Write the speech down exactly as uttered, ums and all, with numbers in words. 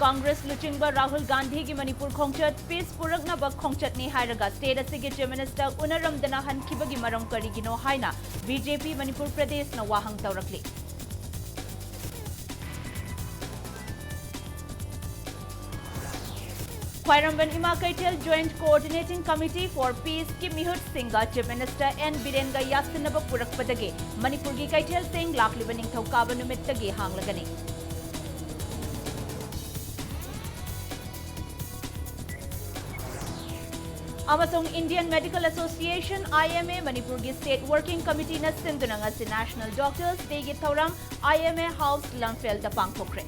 ꯀꯪꯒ꯭ꯔꯦꯁ ꯂꯨꯆꯤꯡꯕ ꯔꯥꯍꯨꯜ ꯒꯥꯟꯙꯤꯒꯤ ꯃꯅꯤꯄꯨꯔ ꯈꯣꯡꯆꯠ peace ꯄꯨꯔꯛꯅꯕ ꯈꯣꯡꯆꯠꯅꯤ ꯍꯥꯏꯔꯒ state ꯑꯁꯤꯒꯤ Chief Minister ꯎꯅꯔꯝꯗꯅ ꯍꯟꯈꯤꯕꯒꯤ ꯃꯔꯝ ꯀꯔꯤꯒꯤꯅꯣ ꯍꯥꯏꯅ B J P ꯃꯅꯤꯄꯨꯔ ꯄ꯭ꯔꯗꯦꯁꯅ ꯋꯥꯍꯪ ꯇꯧꯔꯛꯂꯤ꯫ ꯈ꯭ꯋꯥꯏꯔꯝꯕꯟ ꯏꯃꯥ ꯀꯩꯊꯦꯜ Joint Coordinating Committee for Peaceꯀꯤ ꯃꯤꯍꯨꯠꯁꯤꯡꯒ Chief Minister N ꯕꯤꯔꯦꯟꯒ ꯌꯥꯁꯤꯟꯅꯕ ꯄꯨꯔꯛꯄꯗꯒꯤ ꯃꯅꯤꯄꯨꯔꯒꯤ ꯀꯩꯊꯦꯜꯁꯤꯡ ꯂꯥꯛꯂꯤꯕ ꯅꯤꯡꯊꯧꯀꯥꯕ ꯅꯨꯃꯤꯠꯇꯒꯤ ꯍꯥꯡꯂꯒꯅꯤ꯫ ꯑꯃꯁꯨꯡ Indian Medical Association, I M A, ꯃꯅꯤꯄꯨꯔꯒꯤ State Working Committeeꯅ ꯁꯤꯟꯗꯨꯅ ꯉꯁꯤ National Doctors Dayꯒꯤ ꯊꯧꯔꯝ I M A House ꯂꯝꯐꯦꯜꯗ ꯄꯥꯡꯊꯣꯛꯈ꯭ꯔꯦ꯫